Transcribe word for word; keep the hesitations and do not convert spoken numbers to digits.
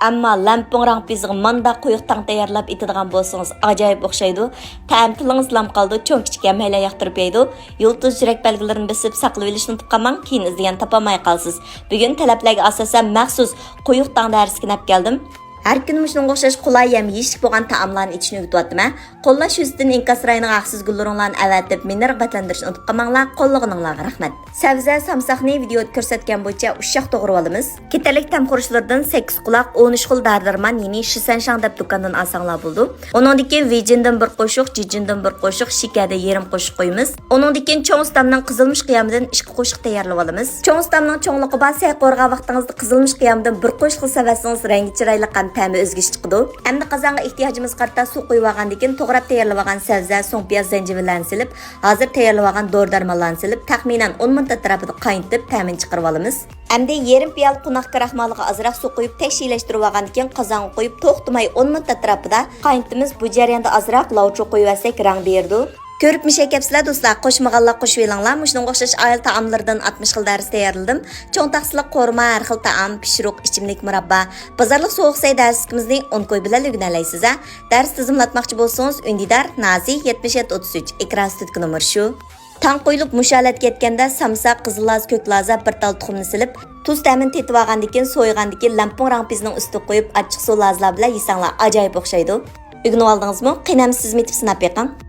ئەمما لەمپۇڭ راڭپىزىغا مانداق قويۇق تاڭ تەييارلاپ ئېتىدىغان بولسىڭىز، ئاجايىپ ئوخشايدۇ. تەم تىلىڭىزدا لام قالىدۇ، چوڭ كىچىك ھەممەيلەن ياقتۇرۇپ يەيدۇ. يۇلتۇز جۈرەك بەلگىلىرىنى بېسىپ ساقلىۋېلىشنى ئۇنتۇپ قالماڭ، كېيىن ئىزدىگەندە تاپالماي قالىسىز. بۈگۈن تەلەپلەرگە ئاساسەن مەخسۇس قويۇق تاڭ دەرسلىكىنى ئەپ كەلدىم. ھەر كۈنى مۇشۇنىڭغا ئوخشاش قولاي ھەم يېيىشلىك بولغان تائاملارنى ئېتىشنى ئۆگىتىۋاتىمەن. قوللاش يۈزىسىدىن ئىنكاس رايونىغا ھەقسىز گۈللىرىڭلارنى ئەۋەتىپ، مېنى رىغبەتلەندۈرۈشنى ئۇنتۇپ قالماڭلار. قوللىغىنىڭلارغا رەھمەت. سەۋزە، سامساقنى ۋىدېيودا كۆرسەتكەن بويىچە ئۇششاق توغرىۋالىمىز. كېتەرلىك تەم خۇرۇچلىرىدىن سەككىز قۇلاق، ئون ئۈچ خىل دارى-دەرمان، يەنى شىسەنشاڭ دەپ دۇكاندىن ئالساڭلار بولىدۇ. ئۇنىڭدىن كېيىن ۋېجىندىن بىر قوشۇق، جىجىندىن بىر قوشۇق، شېكەردىن يېرىم قوشۇق قويىمىز. ئۇنىڭدىن كېيىن چوڭ ئۇستامنىڭ قىزىلمۇچ قىيامىدىن ئىككى قوشۇق تەييارلىۋالىمىز. چوڭ ئۇستامنىڭ چوڭلۇقى بار، سەي قورۇغان ۋاقتىڭىزدا قىزىلمۇچ قىيامىدىن بىر قوشۇق سېلىۋەتسىڭىز، رەڭگى چىرايلىق ھەم تەمى ئۆزگىچە چىقىدۇ. ئەمدى قازانغا ئېھتىياجىمىزغا قارىتا سۇ قۇيۇۋالغاندىن كېيىن، توغراپ تەييارلىۋالغان سەۋزە، سۇڭپىياز، زەنجىۋىللەرنى سېلىپ، ھازىر تەييارلىۋالغان دورى-دەرمانلارنى سېلىپ، تەخمىنەن ئون مىنۇت ئەتراپىدا قاينىتىپ، تەمىنى چىقىرىۋالىمىز. ئەمدى يېرىم پىيالە قوناق كراخمالىغا ئازراق سۇ قۇيۇپ، تەشنىلەشتۈرۈۋالغاندىن كېيىن، قازانغا قۇيۇپ، توختىماي ئون مىنۇت ئەتراپىدا قاينىتىمىز. بۇ جەرياندا ئازراق لاۋچۇ قويۇۋەتسەك، رەڭ بېرىدۇ. كۆرۈپ مىشەي كەپسىلە دوستلار، قوشمىغانلار قوشۇۋېلىڭلار. مۇشۇنىڭغا ئوخشاش ئائىلە تائاملىرىدىن ئاتمىش خىل دەرس تەييارلىدىم. چوڭ تاخسىلىق قورۇما، ھەر خىل تائام، پىشۇرۇق، ئىچىملىك، مۇراببا. بازارلىق سوغۇق سەي دەرسلىكىمىزنى ئون كوي بىلەن ئۆگىنەلەيسىز ھە. دەرس تىزىملاتماقچى بولسىڭىز، ئۈندىدار، نازى، يەتمىش يەتتە ئوتتۇز ئۈچ، ئېكران ئۈستىدىكى نومۇر شۇ. تاڭ قويۇلۇپ مۇشۇ ھالەتكە يەتكەندە، سامساق، قىزىل لازا، كۆك لازا، بىر تال تۇخۇمنى سېلىپ، تۇز تەمىنى تېتىۋالغاندىن كېيىن، سويغاندىن كېيىن لەمپۇڭ راڭپىزنىڭ ئۈستىگە قويۇپ، ئاچچىق سۇ لازىلار بىلەن يېسەڭلار ئاجايىپ ئوخشايدۇ. ئۆگىنىۋالدىڭىزمۇ؟ قېنى ئەمدى سىزمۇ ئېتىپ سىناپ بېقىڭ.